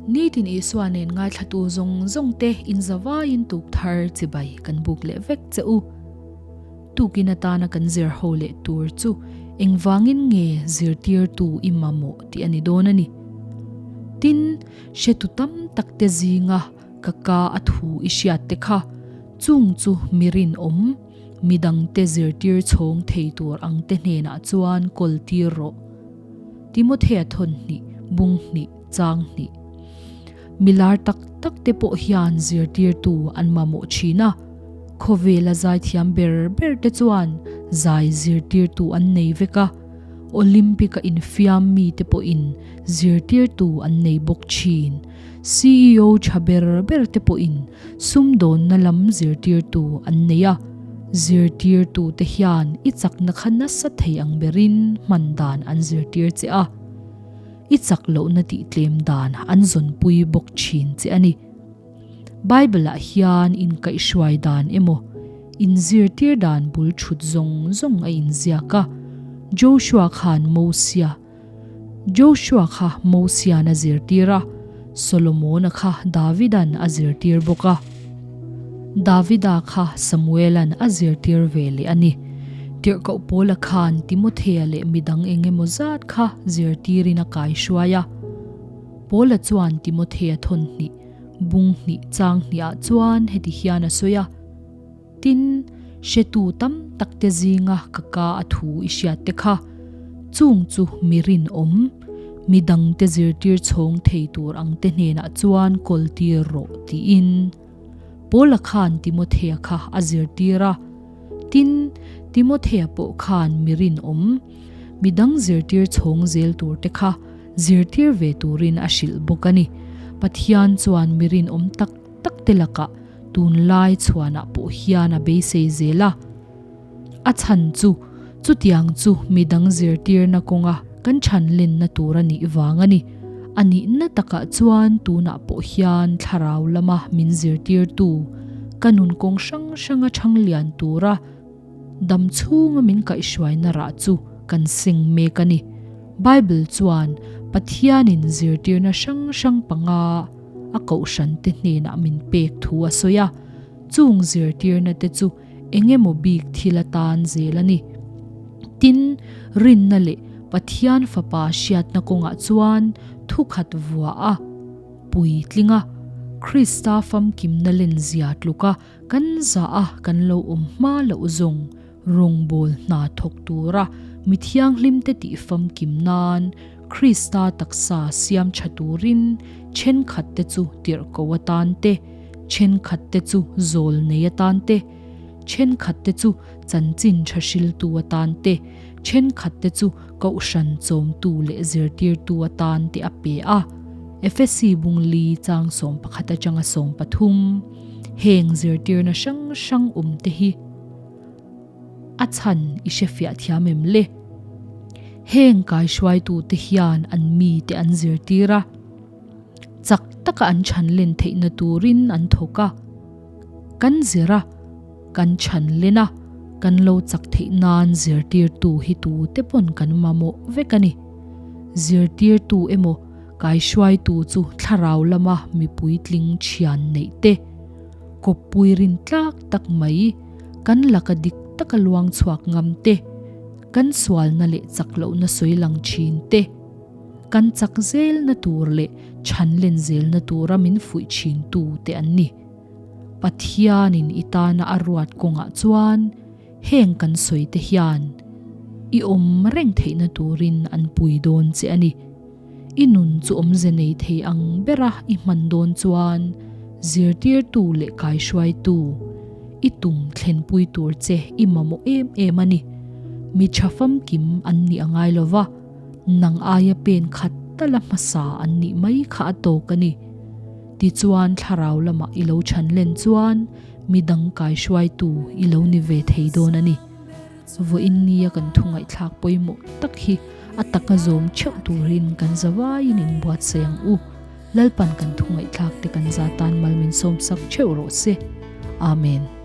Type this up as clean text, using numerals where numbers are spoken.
Nitin Isua nen ngaithlatu zawng zawng te inzavaiin tuk thar chibai kan buk leh vek che u. Tukin atana kan zir ho leh tur chu engvangin nge zirtirtu i mamawh tih a ni dawn a ni. Tin, hretu tam tak te zinga ka ka a thu i hriat te kha chung chu mi rinawm, midangte zirtir chhawng thei tur ang te hnenah chuan kawl tir rawh. Timothea thawn hnih, bung hnih, chang hnih. Milar tak tak te pawh hian zirtirtu an mamawh thin a, khawvela zaithiam ber ber te chuan zai zirtirtu an nei vek a, Olympic-a infiam mi te pawhin zirtirtu an nei bawk thin. CEO tha ber ber te pawhin sumdawnna lam zirtirtu an nei a, zirtirtu te hian i chakna kha nasa thei ang berin hman dan an zirtir che a. I chak lohna tih tlem dan an zawnpui bawk thin che a ni. Bible-ah hian inkaihhruai dan emaw, inzirtir dan bul thut zawng zawng a inziak a. Joshua khan Mosia, Joshua kha Mosia'n a zirtir a, Solomona kha Davida'n a zirtir bawk a. Davida kha Samuela'n a zirtir ve leh a ni. Tirhkoh Paula khan Timothea leh midang eng emaw zat kha zirtirin a kaihruai a. Paula chuan Timothea thawn hnih, bung hnih chang hnihah chuan heti hian a sawi a, Tin, hretu tam takte zinga ka ka a thu i hriat te kha, chung chu mi rinawm, mi dangte zirtir chhawng thei tur angte hnenah chuan kawl tir rawh tiin Paula khan Timothea kha a zirtir a. Tin, Timothea pawh khan mi rinawm, mi dang zirtir chhawng zel turte kha zirtir ve turin a hrilh bawk a ni. Pathian chuan mi rinawm tak takte lakah Tunlai chhuanah pawh hian a beisei zel a. A chhan chu, chutiang chu midang zirtirna kawnga kan chhan lenna tur a nih vang a ni. A nihna takah chuan tunah pawh hian thlarau lama min zirtirtu, ka nun kawng hrang hranga chhang lian tura dam chhunga min kaihhruaina rah chu kan seng mek a ni. Bible chuan Pathianin zirtirna hrang hrang panga, a kohhrante hnenah min pek thu a sawi a, chung zirtirna te chu eng emaw bik thil atan zel a ni. Tin, rinna leh Pathian Fapa hriatna kawngah chuan thukhat vua a puitling a, Krista famkimna lenzia tluka kan zah a kan lo awm hma loh zawng Rawngbâwl hna thawk tura mi thianghlimte tih famkim nân Krista taksa siam ṭha tûrin ṭhenkhatte chu tirhko atân te, ṭhenkhatte chu zâwl nei atân te, ṭhenkhatte chu chanchin ṭha hriltu atân te, ṭhenkhatte chu kohhran châwmtu leh zirtîrtu atân te a pe a. Efesi bungli châng 11 aṭanga 13, Hêng zirtîrna hrang hrang awmte hi, A chhan i hre fiah thiam em le? Heng kaihruaitute hian an mite an zirtir a, chak taka an chhan len theihna turin an thawk a. Kan zir a, kan chhan len a, kan lo chak theih nan zirtirtu hi tute pawn kan mamawh vek a ni. Zirtirtu emaw kaihruaitu chu thlarau lama mipuitling thian neih te, kawppui rin tlak tak mai, kan laka dik taka luang chhuak ngam te, kan sualna leh chak lohna sawi lang thin te, kan chak zelna tur leh chhan len zelna tura min fuih thin tu te an ni. Pathianin i tana a ruat kawngah chuan heng kan sawi te hian i awm reng theihna turin an pui dawn che a ni. I nun chu awmze nei thei ang bera i hman dawn chuan zirtirtu leh kaihruaitu i tum thlenpui tur che i mamawh em em a ni. Mi tha famkim an nih a ngai lo va, nang aia pen khat tala hmasa an nih mai kha a tawk a ni. Tichuan thlarau lamah i lo chhan len chuan midang kaihruaitu i lo ni ve thei dawn a ni. Vawiin nia kan thu ngaihthlak pawimawh tak hi a taka zawm theuh turin kan zavaiin inbuatsaih ang u. Lalpan kan thu ngaihthlak te kan za tan mal min sawmsak theuh rawh se. Amen.